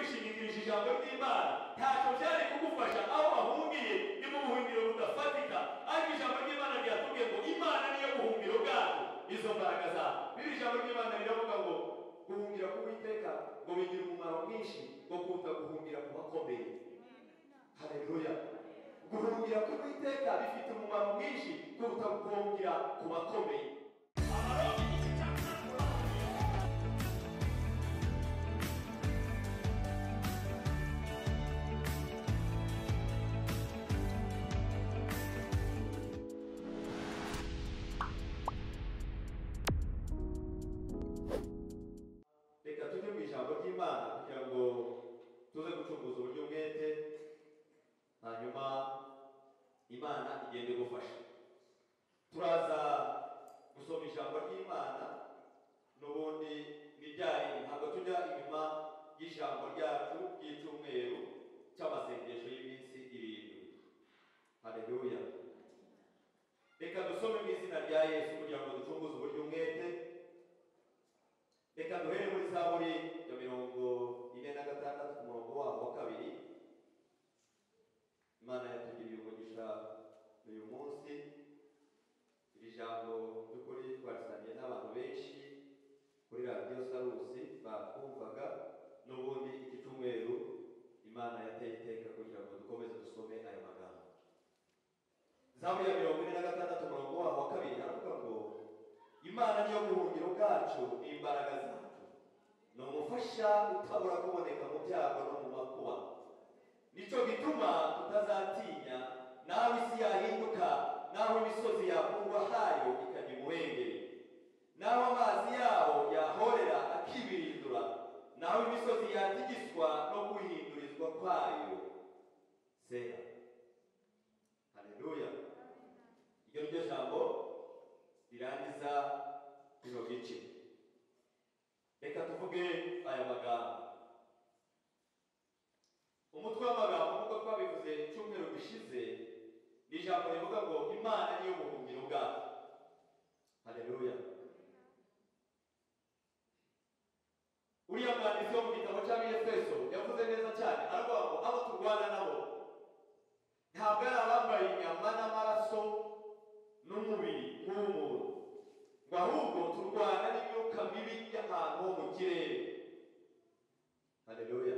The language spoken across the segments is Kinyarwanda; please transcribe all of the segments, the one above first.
wishingikirije ijambo ry'Imana ntacyo byari kugufasha aho wahungiye ni mu buhungiro budafatika ariko ijambo ry'Imana ryatubwiye ngo Imana niyo buhungiro bwacu izo mbaraga zacu bibi ijambo ry'Imana riravuga ngo guhungira ku Uwiteka ngo bigira umumaro mwinshi ngo kuruta guhungira ku bakomeye. Haleluya. Guhungira ku Uwiteka bifite umumaro mwinshi kuruta guhungira ku bakomeye. Reka tujye mu ijambo ry'Imana kugira ngo tuze gucunguza uburyo umwete hanyuma Imana igende gufasha. Turaza gusoma ijambo ry'Imana n'ubundi nijyanye ntabwo tujya inyuma y'ijambo ryacu ry'icyumweru cy'amasengesho y'iminsi 7. Haleluya. Reka dusome mu izina rya Yesu kugira ngo ducunguze uburyo umwete. Reka duhere muri Zaburi ya 46 ku murongo waho wa 2. Imana yatugiriye umugisha uyu munsi. Iri jambo by'ukuri twarisangiye n'abantu benshi kuri radiyo Sarusi batwumvaga n'ubundi iki cyumweru Imana yateye iteka kugira ngo dukomeze dusome ayo magambo. Zaburi ya 46 umurongo waho wa 2 haravuga ngo Imana niyo buhungiro bwacu n'imbaraga zacu ni umufasha utabura kuboneka mu byago no mu makuba nicyo gituma tutazatinya naho isi yahinduka naho imisozi yakurwa hayo ikajya imuhengeri naho amazi yaho yahorera akibirindura naho imisozi yatigiswa no guhindurizwa kwayo. Sera. Haleluya. Iryo ni ryo jambo rirangiza kino gice. Reka tuvuge aya magambo. Umutwe w'amagambo nk'uko twabivuze icyumweru gishize ni ijambo rivuga ngo Imana niyo buhungiro bwacu. Haleluya. Uriya mwanditsi wo mu gitabo cy'Abefeso yavuze neza cyane aravuga ngo abo turwana nabo ntabwo ari abambaye inyama n'amaraso n'umubiri nk'umuntu ngo ahubwo turwana n'imyuka mibi y'ahantu ho mu kirere. Haleluya.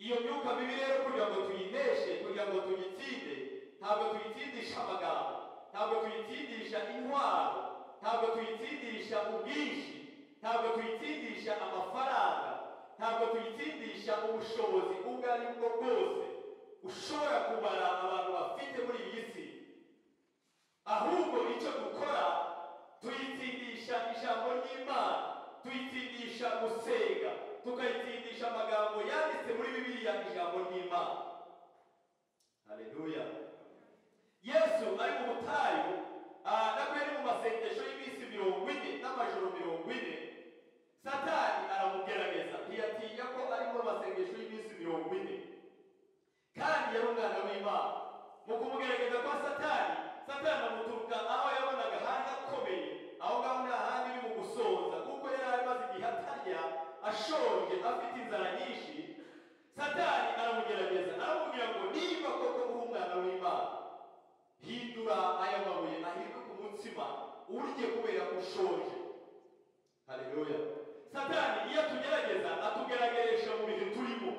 Iyo myuka mibi rero kugira ngo tuyineshe kugira ngo tuyitsinde ntabwo tuyitsindisha amagambo ntabwo tuyitsindisha intwaro ntabwo tuyitsindisha ubwinshi ntabwo tuyitsindisha amafaranga ntabwo tuyitsindisha ubushobozi ubwo ari bwo bwose ushobora kubara abantu bafite muri iyi si ahubwo icyo dukora tuyitsindisha ijambo ry'Imana tuyitsindisha gusenga tukayitsindisha amagambo yanditse muri Bibiliya ijambo ry'Imana. Haleluya. Yesu ari mu butayu nabwo yari mu masengesho y'iminsi 40 n'amajoro 40 Satani aramugerageza ntiyatinya ko ari mu masengesho y'iminsi 40 kandi yari umwana w'Imana. Mu kumugerageza kwa Satani, Satani amuturuka aho yabonaga hari hakomeye aho ngaho nta handi ni mu gusonza kuko yari amaze igihe atarya ashonje afite inzara nyinshi. Satani aramugerageza aramubwira ngo niba koko uri umwana w'Imana hindura aya mabuye ahinduke umutsima urye kubera ushonje. Haleluya. Satani iyo atugerageza atugerageresha mu bihe turimo.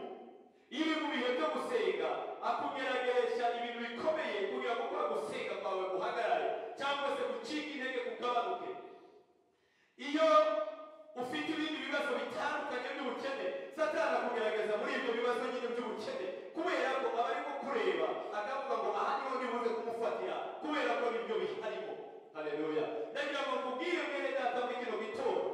Iyo uri mu bihe byo gusenga akugerageresha ibintu bikomeye kugira ngo kwa gusenga kwawe guhagarare cyangwa se gucika intege kugabanuke. Iyo ufite ibindi bibazo bitandukanye by'ubukene Satani akugerageza muri ibyo bibazo nyine by'ubukene kubera ko aba arimo kureba akavuga ngo aha niho nibuze kumufatira kubera ko nibyo biharimo. Haleluya. Ndagira ngo nkubwire mwene data muri kino gitondo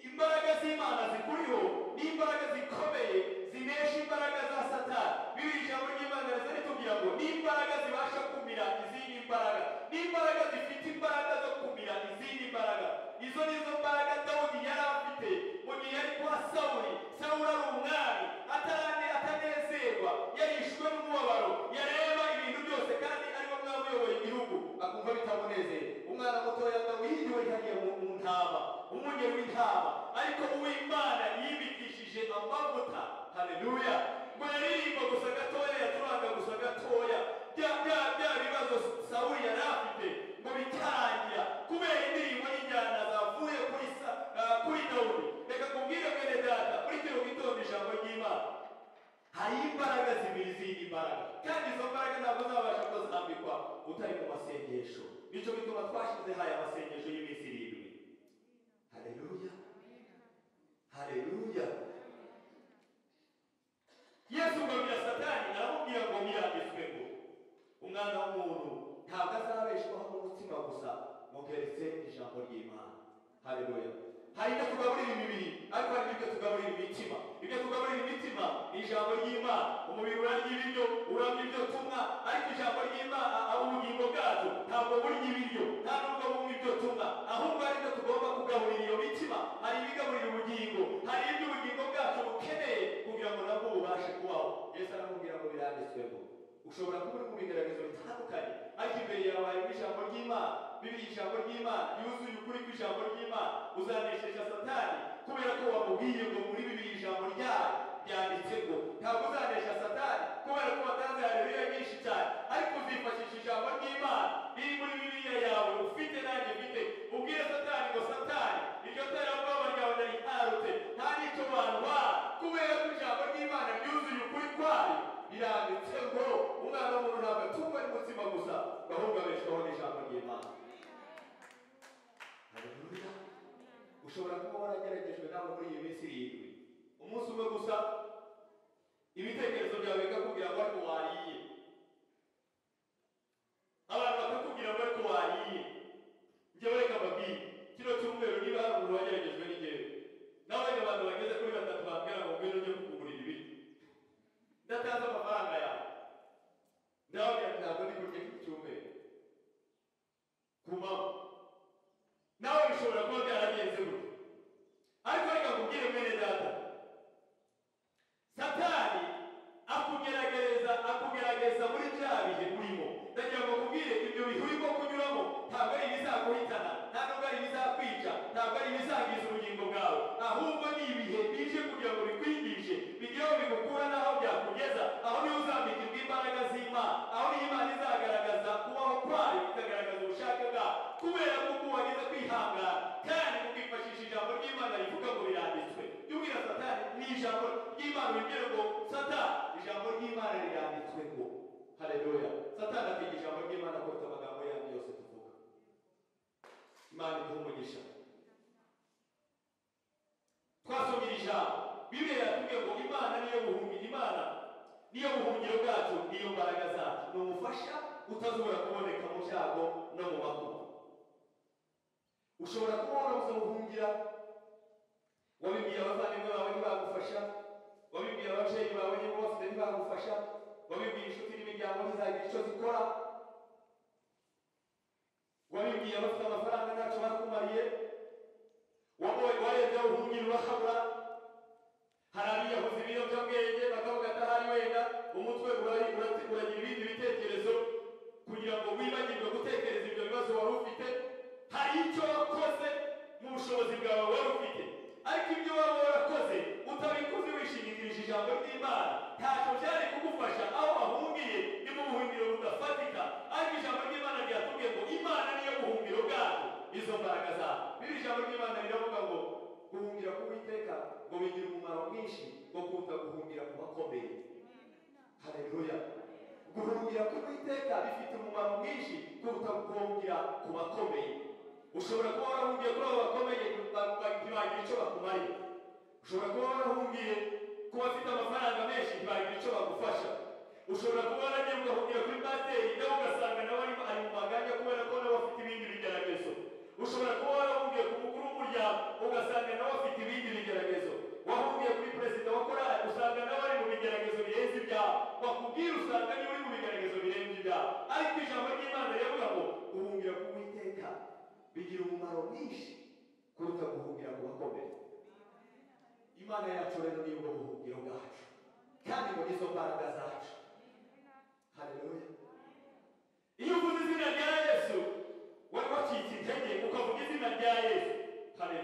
imbaraga z'Imana zikuriho ni imbaraga zikomeye zinesha imbaraga za Satani. Bibiliya ijambo ry'Imana riza ritubwira ngo ni imbaraga zibasha kumira izindi mbaraga ni imbaraga zifite imbaraga zo kumira izindi mbaraga. Izo nizo mbaraga Dawudi yari afite mu gihe yari kwa Sawuli. Sawuli ari umwami atanezerwa yarishwe n'umubabaro yareba ibintu byose kandi arimo mwami uyoboye igihugu akumva bitamunezeye. Umwana mutoya Dawidi we yari mu ntama Umwungeri w'intama, ariko uw'Imana yimikishije amavuta. Haleluya. Ngo yaririmba gusa gatoya, yaturanga gusa gatoya, bya bibazo Sawuli yari afite ngo bikarangira kubera indirimbo n'injyana zavuye kuri Dawudi. Reka nkubwire mwene data, muri kino gitondo ijambo ry'Imana hari imbaraga zibiri zindi mbaraga, kandi izo mbaraga ntabwo uzabasha kuzambikwa utari mu masengesho. Nicyo gituma twashyize haya masengesho y'iminsi 7. Haleluya, haleluya. Yesu ngo abwira Satani, aramubwira ngo biranditswe ngo umwana w'umuntu ntabwo azabeshwaho n'umutsima gusa, ngo keretse ijambo ry'Imana. Haleluya. Hari ibyo tugaburira imibiri, ariko hari n'ibyo tugaburira imitima. Ibyo tugaburira imitima ni ijambo ry'Imana. Umubiri urarya ibiryo, uramya ibyo tunywa, ariko ijambo ry'Imana, ubugingo bwacu ntabwo burya ibiryo, nta nubwo bunywa ibyo tunywa, ahubwo hari ibyo tugomba kugaburira iyo mitima. Hari ibigaburira ubugingo, hari ibyo ubugingo bwacu bukeneye kugira ngo nabwo bubashe kubaho. Yesu aramubwira ngo biranditswe ngo ushobora kuba uri mu bigeragezo bitandukanye, ariko imbere yawe harimo ijambo ry'Imana. Bibiliya ijambo ry'Imana yuzuye ukuri kw'ijambo ry'Imana. Uzanesheje Satani kubera ko wamubwiye ngo muri Bibiliya ijambo ryayo ryanditse ngo. Ntabwo uzanesha Satani kubera ko watanze haleluya nyinshi cyane, ariko uzifashisha ijambo ry'Imana riri muri Bibiliya yawe ufite nanjye mfite. Ubwire Satani ngo Satani, iryo terabwoba ryawe ndariharutse, nta n'icyo wantwara, kubera ko ijambo ry'Imana ryuzuye ukuri kwayo. Biranditse ngo umwana w'umuntu ntabwo atungwa n'umutsima gusa, ahubwo abeshwaho n'ijambo ry'Imana. Haleluya. Ushobora kuba warageragejwe nawe muri iyi minsi 7, umunsi umwe gusa ibitekerezo byawe bikakubwira ngo ariko wariye, abantu bakakubwira ngo ariko wariye. Njyewe reka mbabwire, kino cyumweru niba hari umuntu wageragejwe ni njyewe. Nawe abantu bageze kuri 3 bambwira ngo ngwino ujye kukugurira ibiryo, ndatanze amafaranga yawe. Ndababwira ntabwo ndi kurya iki cyumweru ku manywa. Nawe bishobora kuba byaragenze gutyo, ariko reka nkubwire mwene data, Satani akugerageza muri bya bihe urimo. Ndagira ngo nkubwire, ibyo bihe urimo kunyuramo ntabwo ari ibizaguhitana, nta nubwo ari ibizakwica, ntabwo ari ibizangiza ubugingo bwawe, ahubwo ni ibihe bije kugira ngo bikwigishe, bigire aho bigukura n'aho byakugeza. Aho niho uzambikirwa imbaraga z'Imana, aho niho Imana izagaragaza kubaho kwayo, ikagaragaza ubushake bwayo, kubera ko wagize kwihangana kandi ukifashisha ijambo ry'Imana rivuga ngo biranditswe. Jya ubwira Satani ni ijambo ry'Imana, ubibwire ngo Satani, ijambo ry'Imana riranditswe ngo. Haleluya. Satani atinya ijambo ry'Imana kuruta amagambo yandi yose tuvuga. Imana iduhe umugisha. Twasomye ijambo, Bibiliya yatubwiye ngo Imana niyo buhungiro, Imana niyo buhungiro bwacu, niyo mbaraga zacu, ni umufasha utazubura kuboneka mu byago no mu makuba. Ushobora kuba warabuze buhungira, wabibwiye abavandimwe bawe ntibagufasha, wabibwiye ababyeyi bawe niba bafite ntibagufasha, wabibwiye inshuti n'imiryango ntizagira icyo zikora, wabibwiye abafite amafaranga ntacyo bakumariye, warebye aho uhungira urahabura. Hari abiyahuza ibiyobyabwenge bakavuga ati ahari wenda umutwe uragira ibindi bitekerezo kugira ngo wibagirwe gutekereza ibyo bibazo wari ufite. Hari icyo wakoze mu bushobozi bwawe wari ufite, ariko ibyo waba warakoze utabikoze wishingikirije ijambo ry'Imana ntacyo byari kugufasha. Aho wahungiye ni mu buhungiro budafatika, ariko ijambo ry'Imana ryatubwiye ngo Imana niyo buhungiro bwacu, izo mbaraga zacu. Biri ijambo ry'Imana riravuga ngo guhungira ku Uwiteka ngo bigira umumaro mwinshi ngo kuruta guhungira ku bakomeye. Haleluya. Guhungira ku Uwiteka bifite umumaro mwinshi kuruta guhungira ku bakomeye. Ushobora kuba warahungiye kuri abo bakomeye ntibagira icyo bakumarira. Ushobora kuba warahungiye ku bafite amafaranga menshi ntibagira icyo bagufasha. Ushobora kuba waragiye ugahungira kuri pasiteri nawe ugasanga nawe ari mu maganya kubera ko nawe afite ibindi bigeragezo. Ushobora kuba warahungiye ku mukuru w'umuryango ugasanga nawe afite ibindi bigeragezo. Wahungiye kuri perezida wa korali usanga nawe ari mu bigeragezo birenze ibyawe. Wakubwira usanga niwe uri mu bigeragezo birenze ibyawe. Ariko ijambo ry'Imana riravuga ngo guhungira ku Uwiteka bigira umumaro mwinshi kuruta guhungira ku bakomeye. Imana yacu rero niyo buhungiro bwacu, kandi ngo nizo mbaraga zacu. Haleluya. Iyo uvuze izina rya Yesu wari wacitse intege ukavuga izina rya Yesu. Haleluya.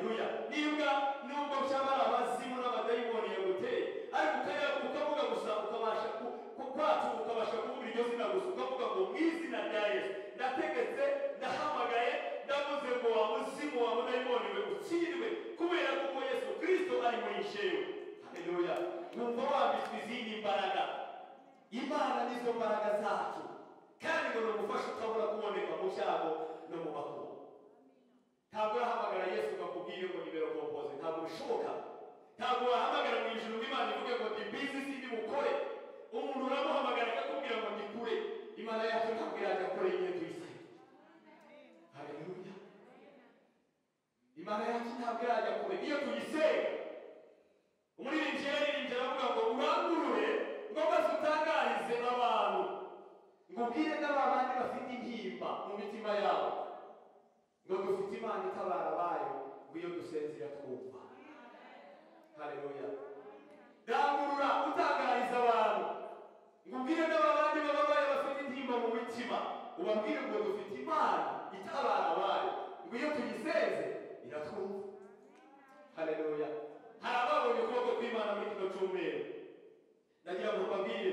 jewe. Haleluya. Wumva wambitswe izindi mbaraga. Imana nizo mbaraga zacu, kandi ngo ni umufasha utabura kuboneka mu byago no mu makuba. Ntabwo urahamagara Yesu ngo akubwire ngo nimero kompoze, ntabwo bishoboka. Ntabwo wahamagara mu ijuru ngo Imana ivuge ngo ndi busy sindi bukore. Umuntu uramuhamagara akakubwira ngo ndi kure. Imana yacu ntabwo irajya kure igihe tuyisenga. Haleluya. Imana yacu ntabwo irajya kure iyo tuyisenga. Umuririmbyi yaririmbye aravuga ngo urangurure ngo maze utangarize abantu, ngo ubwire n'abandi bafite intimba mu mitima yabo, ngo dufite Imana itabara abayo, ngo iyo dusenze iratwumva. Haleluya. Rangurura utangariza abantu, ngo ubwire n'abandi bababaye bafite intimba mu mitima, ubabwire ngo dufite Imana itabara abayo, ngo iyo tuyisenze iratwumva. Haleluya. Hari ababonye ukuboko kw'Imana muri kino cyumweru. Ndagira ngo mbabwire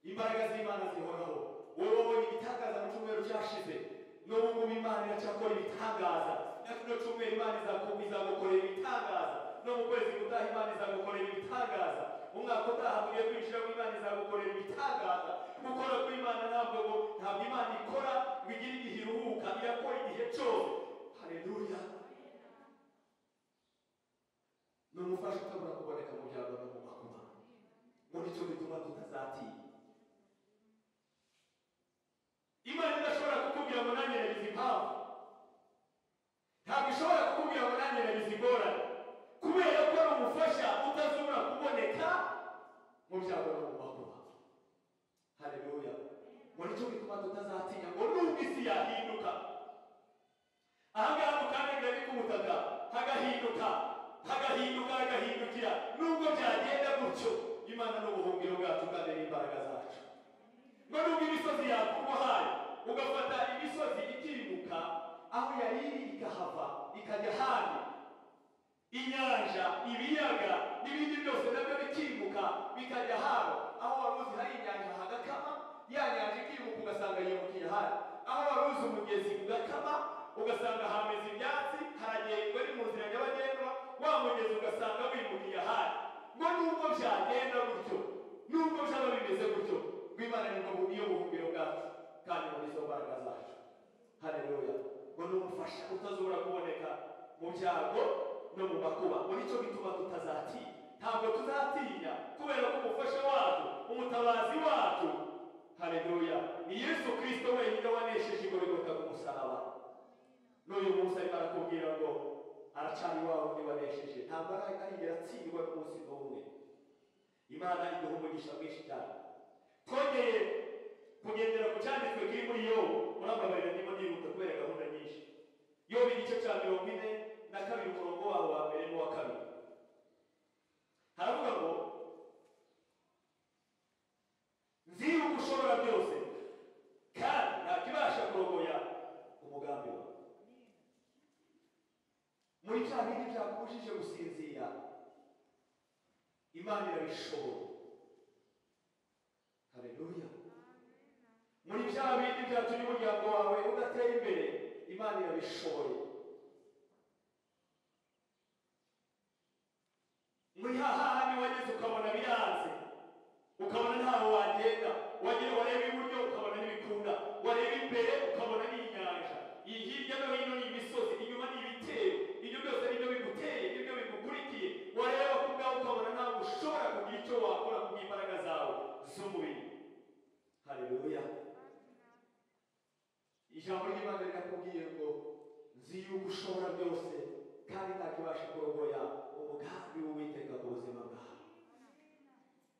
imbaraga z'Imana zihoraho. Wowe wabonye ibitangaza mu cyumweru cyashize, n'ubu ngubu Imana iracyakora ibitangaza. Na kino cyumweru Imana izagukorera ibitangaza, no mu kwezi gutaha Imana izagukorera ibitangaza, umwaka utaha tugiye kwinjiramo Imana izagukorera ibitangaza. Gukora kw'Imana ntabwo Imana ikora ngo igire igihe iruhuka, irakora igihe cyose. Haleluya. Ni umufasha utabura kuboneka mu byago no mu makuba. Ngo nicyo gituma tutazatinya. Imana idashobora kukubwira ngo nanjye nagize impamvu, ntabwo ishobora kukubwira ngo nanjye nagize ingorane, kubera ko ari umufasha utazubura kuboneka mu byago no mu makuba. Haleluya. Ngo nicyo gituma tutazatinya, ngo nubwo isi yahinduka, ahangaha mukandagira ni ku butaka hagahinduka, hagahinduka, hagahindukira, nubwo byagenda gutyo, Imana ni ubuhungiro bwacu kandi n'imbaraga zacu. Ngo nubwo imisozi yakurwa hayo, ugafata imisozi ikimuka aho yari iri ikahava ikajya ahandi, inyanja, ibiyaga n'ibindi byose nabyo bikimuka bikajya hano. Aho wari uzi hari inyanja hagakama, ya nyanja ikimuka ugasanga yimukiye ahandi. Aho wari uzi umugezi ugakama, ugasanga hameze ibyatsi, haragendwa ni mu nzira nyabagendwa, wa mugezi ugasanga wimukiye ahandi. Ngo nubwo byagenda gutyo, nubwo byaba bimeze gutyo, ngo Imana niyo buhungiro bwacu kandi muri izo mbaraga zacu. Haleluya. Ngo ni umufasha utazobora kuboneka mu byago no mu makuba. Ngo nicyo gituma tutazatinya. Ntabwo tuzatinya kubera ko umufasha wacu, umutabazi wacu, haleluya, ni Yesu Kristo wenyine wanesheje Igorigota ku musaraba. N'uyu munsi arimo arakubwira ngo aracari wawe undi wanesheje, ntabwo arigera atsindwa n'umunsi n'umwe. Imana iduha umugisha mwinshi cyane. Twongeye kugendera ku cyanditswe kiri muri Yobu. Murambabarira ndimo nihuta kubera gahunda nyinshi. Yobu igice cya 42 umurongo wawo wa mbere n'uwa kabiri, haravuga ngo nzi yuko ushobora byose kandi nta kibasha kurogoya umugambi wawe. Muri bya bindi byakubujije gusinzira, Imana irabishobora. Haleluya. Muri bya bindi byatumye umuryango wawe udatera imbere, Imana irabishoboye. Muri hahandi wageze ukabona biranze, ukabona ntaho wagenda, wagera wareba iburyo ukabona n'ibikunda, wareba imbere ukabona n'inyanja, iyi hirya no hino ni imisozi, inyuma ni ibitero, ibyo byose nibyo biguteye, nibyo bigukurikiye. Wareba ku bwawe ukabona ntabwo ushobora kugira icyo wakora ku bw'imbaraga zawe z'umubiri. Haleluya. Ijambo ry'Imana rirakubwiye ngo nzi yuko ushobora byose kandi ntakibasha kurogoya umugambi w'Uwiteka ku buzima bwawe.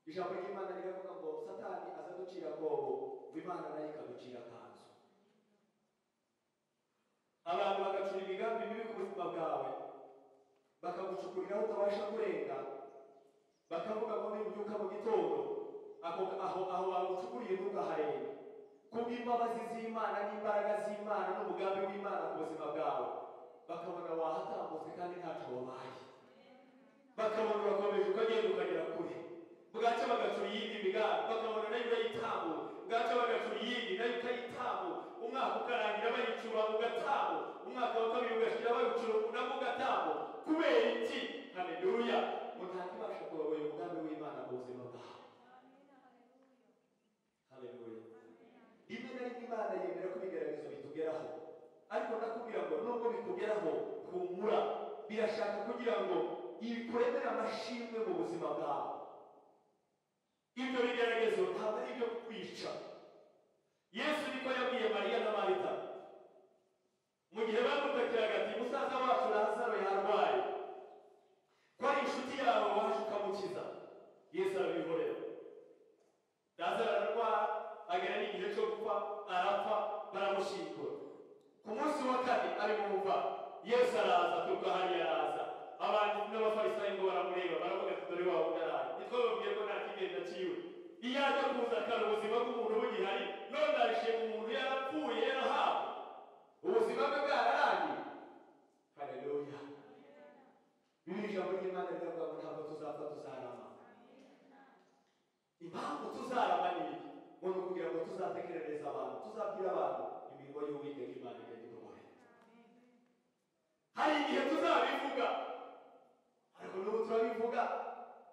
Ijambo ry'Imana riravuga ngo Satani azaducira akobo, Imana nayo ikaducira akanzu. Abantu bagacura imigambi mibi ku buzima bwawe, bakagucukurira aho utabasha kurenga, bakavuga ngo nibyuka mu gitondo aho bagucukuriye ntukaharenga. Kubw'imbabazi z'Imana n'imbaraga z'Imana n'umugambi w'Imana ku buzima bwawe, bakabona wahatambutse kandi ntacyo wabaye, bakabona urakomeje ukagenda ukagera kure. Bwacya bagacura iyindi migambi, bakabona nayo urayitambura. Bwacya bagacura iyindi nayo ukayitambura. Umwaka ukarangira bayicura ugatambura, umwaka wa kabiri ugashyira bayicura nabwo ugatambura. Kubera iki? Haleluya. Ariko ndakubwira ngo nubwo bikugeraho humura, birashaka kugira ngo ibikuremere amashimwe mu buzima bwawe. Ibyo bigeragezo ntabwo ari ibyo kukwica. Yesu niko yabwiye Mariya na Marita mu gihe bamutakiraga ati musaza wacu Lazaro yarwaye, ko ari inshuti yawe waje ukamukiza. Yesu arabihorera. Lazaro ararwara, agera n'igihe cyo gupfa, arapfa, baramushyingura. Ku munsi wa kane ari mu mva, Yesu araza, aturuka hariya araza. Abanditsi n'abafarisayo ngo baramureba, baravuga ati dore wa wundi araje. Nitwo bababwiye ko nta kigenda ciwe. Iyo ajya kuza akara ubuzima bw'umuntu bugihari, none arishe umuntu yarapfuye yarahawe, ubuzima bwe bwararangiye. Haleluya. Bibiri ijambo ry'Imana riravuga ngo ntabwo tuzapfa, tuzarama. Impamvu tuzarama ni iki? Ngo ni ukugira ngo tuzatekerereze abantu, tuzabwira abantu imirimo y'Uwiteka Imana igenda idukorera. Hari igihe tuzabivuga, ariko n'ubu turabivuga.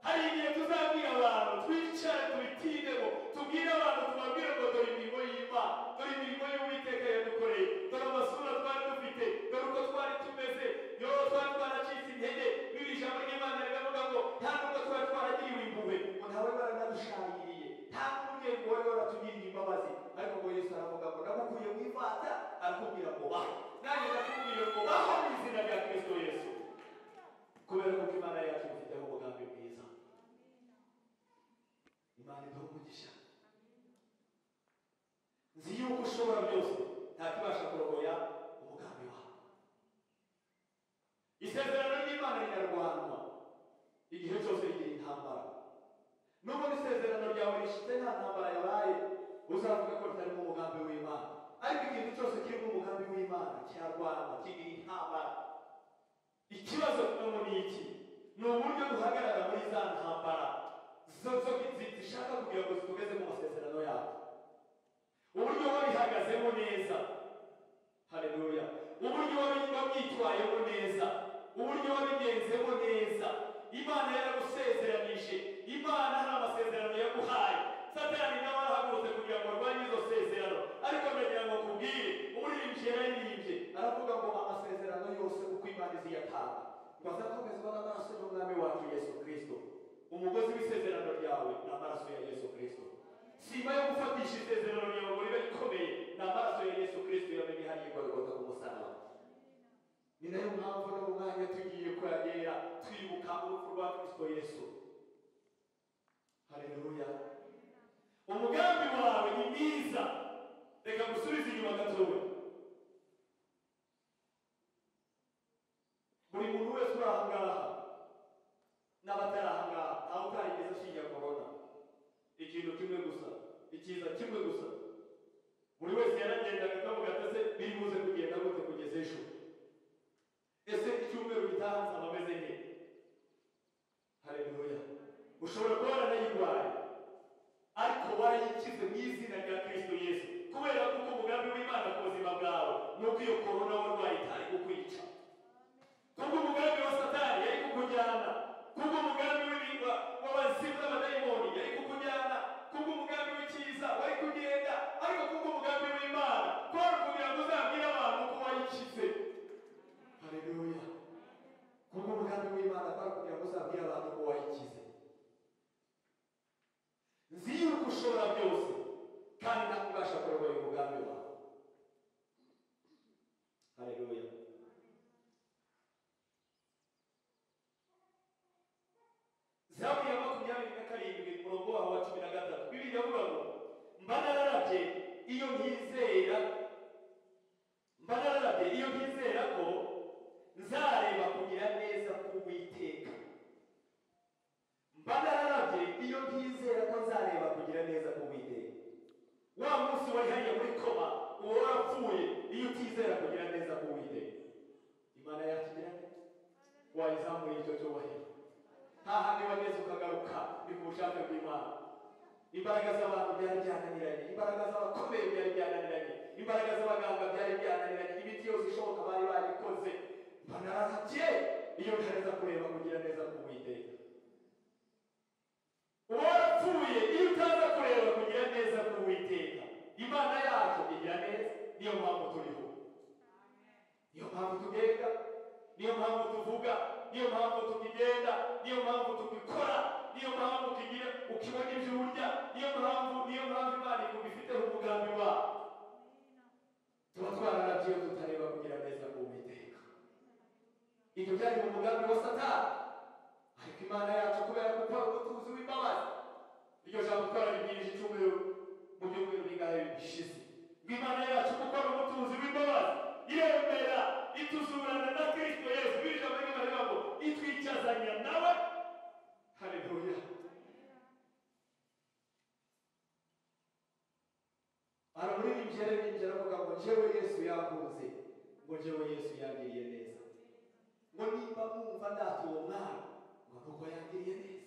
Hari igihe tuzabwira abantu, twicare tubitindeho, tubwire abantu, tubabwire ngo dore imirimo y'Imana, dore imirimo y'Uwiteka yadukoreye, dore amasura twari dufite, dore uko twari tumeze, yo twari twaracitse intege. Bibiri ijambo ry'Imana riravuga ngo nta nubwo twari twaragiriwe impuhwe, ngo ntawe baranadushayiriye, nta n'umubyeyi ngo wari waratugiriye imbabazi. Ariko ngo Yesu aravuga ngo ndagukuye mu ivata, arakubwira ngo baho. Nanjye ndakubwiye ngo baho mu izina rya Kristo Yesu, kubera ko Imana yacu ifiteho umugambi mwiza. Imana iduha umugisha. Nzi yuko ushobora byose, ntakibasha kurogoya umugambi wawe. Isezerano ry'Imana rirarwanwa igihe cyose, rigira intambara. Nubwo isezerano ryawe rishitse nta ntambara yabaye, uzavuga ko ritarimo umugambi w'Imana. Ariko ikintu cyose kirimo umugambi w'Imana kirarwanwa, kigira intambara. Ikibazo kimwe ni iki? Ni uburyo duhagarara muri za ntambara zishaka kugira ngo zitugeze mu masezerano yacu. Uburyo wabihagazemo neza, haleluya, uburyo wabyitwayemo neza, uburyo wabigenzemo neza. Imana yaragusezeranije, Imana hari amasezerano yaguhaye. Satani nawe arahagurutse kugira ngo arwanye izo sezerano. Ariko ndagira ngo nkubwire, umuririmbyi yararirimbye aravuga ngo amasezerano yose uko Imana iziyatanga ngo azakomezwa n'amaraso y'Umwami wacu Yesu Kristo. Umugozi w'isezerano ryawe ni amaraso ya Yesu Kristo. Sima yo gufatisha isezerano ryawe ngo ribe rikomeye ni amaraso ya Yesu Kristo yamenye hariya i Golgotha ku musaraba. Ni nayo mpamvu no mu mwanya tugiye kuyagera twibuka urupfu rwa Kristo Yesu. Haleluya. Umugambi wawe ni mwiza. Reka ngusubize inyuma gatoya. Buri muntu wese uri aha ngaha n'abatari aha ngaha, ntawe utarigeze ashinga korona. Ikintu kimwe gusa, ikiza kimwe gusa. Buri wese yaragendaga akavuga ati ese biri buze kugenda gute kugeza ejo? Ese icyumweru gitaha nzaba meze nte? Haleluya. Ushobora kuba waranayirwaye, ariko warayikize mu izina rya Kristo Yesu. Kubera ko umugambi w'Imana ku buzima bwawe ni uko iyo korona warwaye itari kukwica. Kubwo umugambi wa Satani yari kukujyana, kubwo umugambi w'abazimu n'abadayimoni yari kukujyana, kubwo umugambi w'ikiza wari kugenda, ariko kubwo umugambi w'Imana kwari kugira ngo uzabwire abantu ko wayikize. Haleluya. Kubwo umugambi w'Imana kwari kugira ngo uzabwire abantu ko wayikize. Nzi yuko ushobora byose kandi ntakubasha kurogoya umugambi wawe. Haleluya. Zaburi ya 27 umurongo waho wa 13, Bibiliya iravuga ngo mba nararabye iyo ntizera, mba nararabye iyo ntizera ko nzareba kugira neza k'Uwiteka. Mba nararabye iyo ntizera ko nzareba kugira neza k'Uwiteka. Wa munsi wari hariya muri koma, uba warapfuye iyo utizera kugira neza k'Uwiteka. Imana yacu igira neza, wayizamuye icyo cyubahiro. Nta handi wageze ukagaruka, ni ku bushake bw'Imana. Imbaraga z'abantu byari byananiranye, imbaraga z'abakomeye byari byananiranye, imbaraga z'abaganga byari byananiranye, imiti yose ishoboka bari barikoze. Mba nararabye iyo ntareza kureba kugira neza k'Uwiteka. Uba warapfuye iyo utaza kureba kugira neza k'Uwiteka. Imana yacu igira neza, niyo mpamvu turiho. tuvuga, niyo mpamvu tukigenda, niyo mpamvu tugikora, niyo mpamvu kigira ukibona ibyo urya, niyo mpamvu Imana ikubifiteho umugambi wawe. Tuba twararavye iyo tutareba kugira neza k'Uwiteka. Ibyo byari mu mugambi wa Satani, ariko Imana yacu kubera ko ari umutuzi w'imbabazi, iryo jambo twararibwirije icyumweru mu byumweru bingahe bishize, ngo Imana yacu kuko ari umutuzi w'imbabazi iremera ituzurana na Kristo Yesu. Biri jambo ry'Imana rivuga ngo itwicazanya nawe. Haleluya. Aramuririmbye yaririmbye aravuga ngo njyewe Yesu yankunze, ngo njyewe Yesu yangiriye neza, ngo nimba mwumva ndata uwo mwana, ngo nuko yangiriye neza.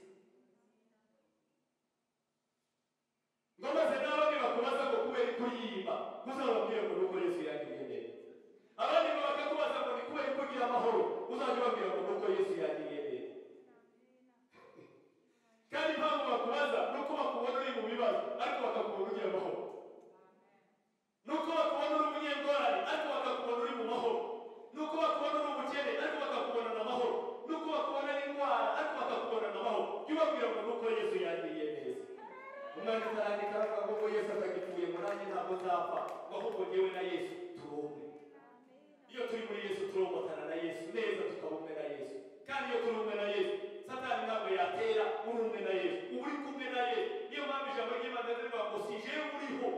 Ngo maze nawe nibakubaza ngo kubera kuririmba, uzababwire ngo nuko Yesu yangiriye neza. Abandi ngo bakakubaza ngo ni kubera kugira amahoro, uzajya ubabwira ngo nuko Yesu yangiriye neza. Kandi impamvu bakubaza nuko bakubona uri mu bibazo, ariko bakakubona ugira amahoro. Nuko bakubona uri umunyengorane, ariko bakakubona uri mu mahoro. Nuko bakubona uri umukene, ariko bakakubona na mahoro. Nuko bakubona n'indwara, ariko bakakubona na mahoro. Jya ubabwira ngo nuko Yesu yangiriye neza. Umwanditsi arandika aravuga ngo Yesu atagipfuye ngo nanjye ntabwo nzapfa, ngo ahubwo njyewe na Yesu turi umwe. Iyo turi muri Yesu turomotana na Yesu neza, tukaba umwe na Yesu. Kandi iyo turi umwe na Yesu, Satani ntabwo yatera. Uri umwe na Yesu, uba uri kumwe na Yesu. Niyo mpamvu ijambo ry'Imana rivuga ngo si jewe uriho,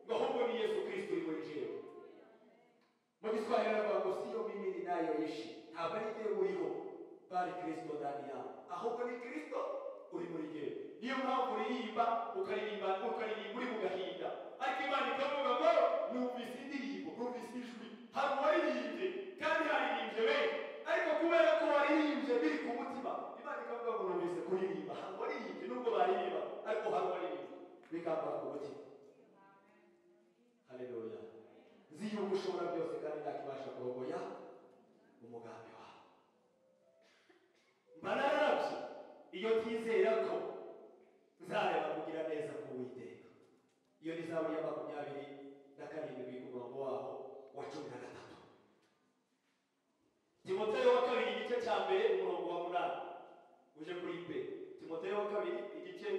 ngo ahubwo ni Yesu Kristo uri muri jewe. Mu Giswahili baravuga ngo siyo mimi ninayoishi, ntabwo ari jewe uriho, bali Kristo ndani yawe, ahubwo ni Kristo uri muri jewe. Niyo mpamvu uririmba ukaririmba ukaririmba uri mu gahinda, ariko Imana ikavuga ngo numvise indirimbo, numvise ijwi, hari uwaririmbye kandi haririmbye benshi, ariko kubera ko waririmbye biri ku mutima, Imana ikavuga ngo numvise kuririmba, hari uwaririmbye nubwo baririmba, ariko hari uwaririmbye bikambara ku mutima. Haleluya. Nzi yuko ushobora byose kandi ntakibasha kurogoya umugambi wawe. Mba nararavye iyo ntizera ko nzareba kugira neza k'Uwiteka. Iyo ni Zaburi ya 27 ku murongo waho wa 13. Timoteyo wa kabiri igice cya mbere umurongo wa 8 uje kuri B. Timoteyo wa kabiri igice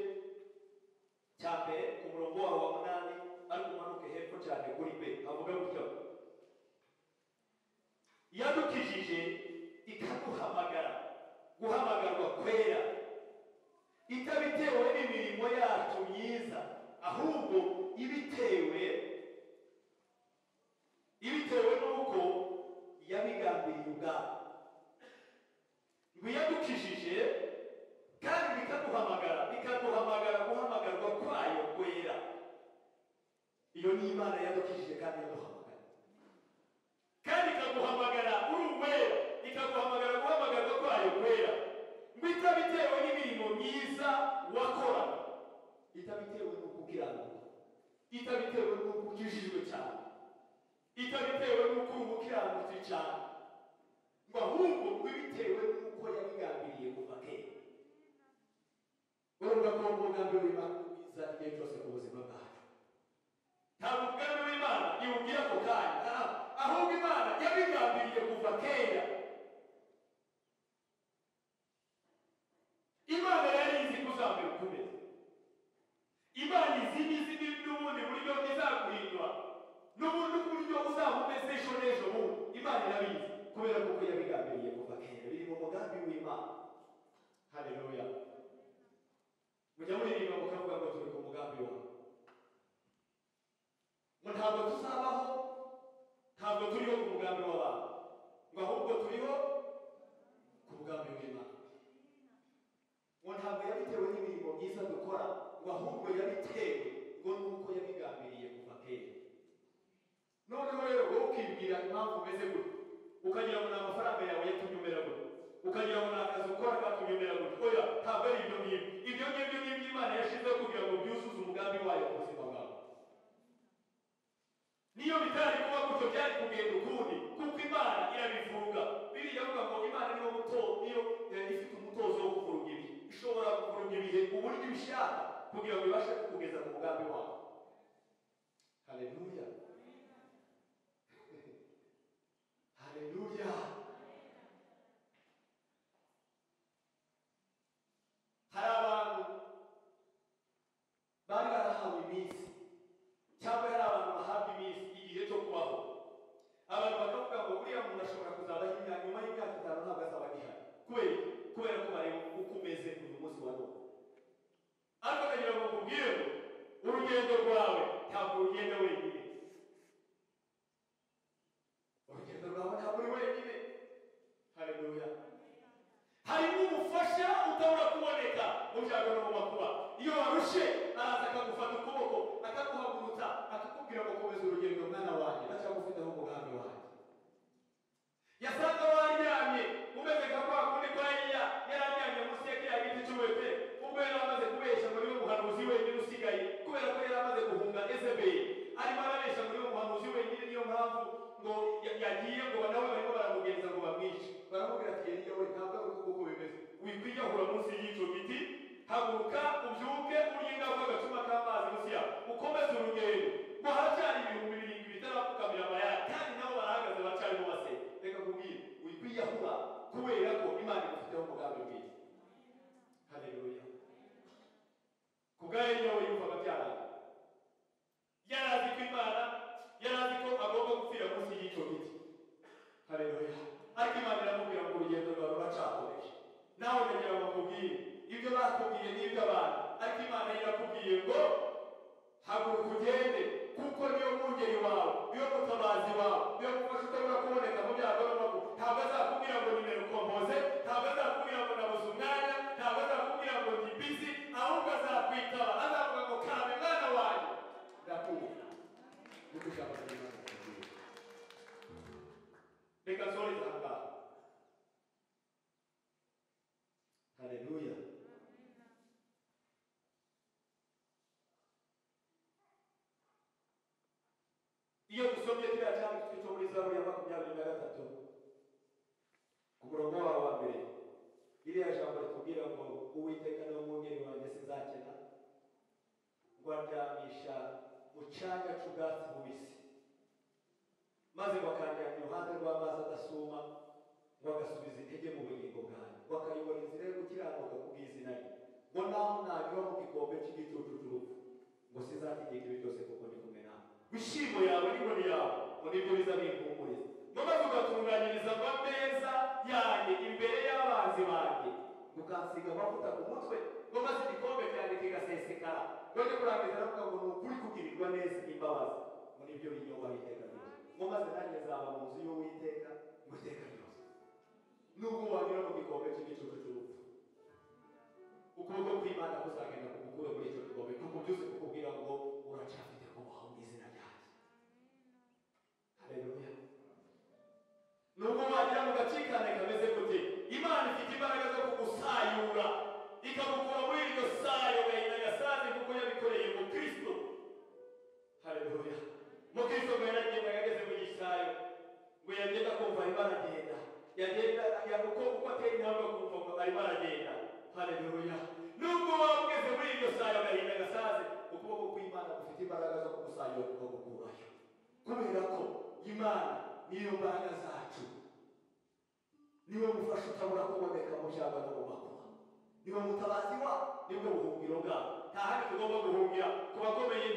cya mbere ku murongo waho wa 8, ariko umanuke hepfo cyane kuri B, avuga gutya: yadukijije ikaduhamagara guhamagarwa kwera, itabitewe n'imirimo yacu myiza, ahubwo ibitewe n'uko yabigambiriye ubwayo. Ngo yadukijije kandi ikaduhamagara guhamagarwa kwayo kwera. Iyo ni Imana yadukijije kandi yaduhamagara, kandi ikaguhamagara uri uwera, ikaguhamagara guhamagarwa kwayo kwera, ngo itabitewe n'imirimo myiza wakoraga, itabitewe n'uko ukiranuka, itabitewe n'uko ukijijwe cyane, itabitewe n'uko uri umukiranutsi cyane, ngo ahubwo ngo ibitewe n'uko yabigambiriye kuva kera. Urumva ko umugambi w'Imana mwiza igihe cyose ku buzima bwacu. Ntabwo umugambi w'Imana iwubwira ako kanya, ahubwo Imana yabigambiriye kuva kera. Imana yari izi ko uzamera uko umeze. Imana izi n'izindi n'ubundi buryo izaguhindura, n'ubundi buryo uzaba umeze ejo n'ejo bundi. Imana irabizi kubera ko yabigambiriye kuva kera, biri mu mugambi w'Imana. Haleluya. Mujya muririmba mukavuga ngo turi ku mugambi wawe, ngo ntabwo tuzabaho, ntabwo turiho ku mugambi w'abantu, ngo ahubwo turiho ku mugambi w'Imana. Ngo ntabwo yabitewe n'imirimo myiza dukora, ngo ahubwo yabitewe ngo nuko yabigambiriye kuva kera. Noneho rero wowe ukibwira impamvu umeze gutya, ukagira ngo ni amafaranga yawe yatumye umera gutya, ukagira ngo ni akazi ukora katumye umera gutya. Oya, ntabwo ari ibyo ngibyo. Ibyo ngibyo ni iby'Imana yashyizeho kugira ngo byuzuze umugambi wayo ku buzima bwawe. Niyo bitari kuba gutyo byari kugenda ukundi, kuko Imana irabivuga. Bibiliya ivuga ngo Imana niyo niyo ifite umutozo wo kuvuruga ibihe. Ishobora kuvuruga ibihe uburyo ibishaka kugira ngo ibashe kukugeza ku mugambi wawe. Haleluya. Haleluya. utabura kuboneka mu byago no mu makuba. Iyo warushe araza akagufata ukuboko, akaguhagurutsa, akakubwira ngo komeza urugendo mwana wanjye, ndacyagufiteho umugambi wanjye. Yasanga waryamye umeze nka kwa kundi kwa Eliya, yararyamye munsi ya kiriya giti cy'umwete, ubwo yari amaze kubeshya ngo niwe muhanuzi wenyine usigaye, kubera ko yari amaze guhunga Yezebeli, arimo arabeshya ngo niwe muhanuzi wenyine, niyo mpamvu ngo yagiye ngo nawe barimo baramugenza ngo bamwice. Baramubwira ati Eliya we, ntabwo ari uko nguko bimeze, wikwiyahura munsi y'icyo giti, haguruka ubyuke urye ngaho agacuma k'amazi munsi yawe, ukomeze urugendo, ngo haracyari 7,000 bitarapfukamira Bayali, kandi nabo barahagaze bacarimo basenga. Reka nkubwire, wikwiyahura kubera ko Imana igufiteho umugambi mwiza. Haleluya. Ku bwa Eliya we yumvaga byarangiye, yari azi ko Imana, yari azi ko agomba gupfira munsi y'icyo giti. Haleluya. Ariko Imana iramubwira ngo urugendo rwawe ruracyakomeje. Nawe ndagira ngo nkubwire, ibyo bakubwiye ni iby'abantu, ariko Imana irakubwiye ngo haguruka ugende, kuko niyo mwungeri wawe, niyo mutabazi wawe, niyo mufasha utabura kuboneka mu byago no mu makuba. Ntabwo azakubwira ngo nimero ukompoze, ntabwo azakubwira ngo nabuze umwanya, ntabwo azakubwira ngo ndi busy, ahubwo azakwitaba, azavuga ngo kame mwana wanjye, ndakumva. Niko ijambo ry'Imana ritubwira. Reka nsoreze aha ngaha. Haleluya. Iyo dusomye kiriya cyanditswe cyo muri Zaburi ya 23 ku murongo wawo wa mbere, iriya jambo ritubwira ngo Uwiteka niwe mwungeri wanjye sinzakena, ngo andyamisha mu cyanya cy'ubwatsi bubisi, maze ngo akanjyana iruhande rw'amazi adasuma, ngo agasubiza intege mu bugingo bwanjye, ngo akayobora inzira yo gukiranuka kubw'izina rye, ngo naho nanyura mu gikombe cy'igicucu cy'urupfu, ngo sinzategeka ibi byose kuko ndi kumwe nawe. Wishimo yawe n'inkoni yawe ngo nibyo biza bimpumuriza, ngo maze ugatunganyiriza ameza yanjye imbere y'abanzi banjye, ukansiga amavuta ku mutwe, ngo maze igikombe cyanjye kigasesekara. Ngo njye kurangiza aravuga ngo ni ukuri kugirirwa neza imbabazi, ngo nibyo binyubaho iteka ryose, ngo maze nanjye nzaba mu nzu y'Uwiteka ngo iteka ryose. Nubwo wanyura mu gikombe cy'igicucu cy'urupfu, ukuboko kw'Imana kuzagenda kugukure muri icyo gikombe, kukubyuze kukubwira ngo uracyafite kubaho mu izina ryanjye. Haleluya. Nubwo wagira mu gacikane kameze gute, Imana ifite imbaraga zo kugusayura, ikagukura muri iryo sayo gahinda gasaze, kuko yabikoreye mu Kristo. Haleluya. Mu Kristo ngo yaragenda yageze mu gisayo, ngo yagenda kumva arimo aragenda, yagenda uko atera intambwe kumva ngo arimo aragenda. Haleluya. Nubwo waba ugeze muri iryo sayo gahinda gasaze, ukuboko kw'Imana gufite imbaraga zo kugusayura kukagukurayo, kubera ko Imana niyo mbaraga zacu, niwe mufasha utabura kuboneka mu byago no mu makuba, niwe mutabazi wa, nibwo buhungiro bwawe. Nta handi tugomba guhungira. Ku bakomeye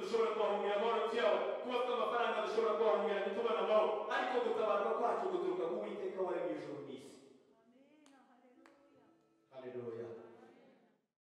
dushobora kubahungira amahoro tuyabo, ku bafite amafaranga dushobora kubahungira ntitubone amahoro, ariko gutabarwa kwacu guturuka ku Uwiteka waremye ijuru n'isi.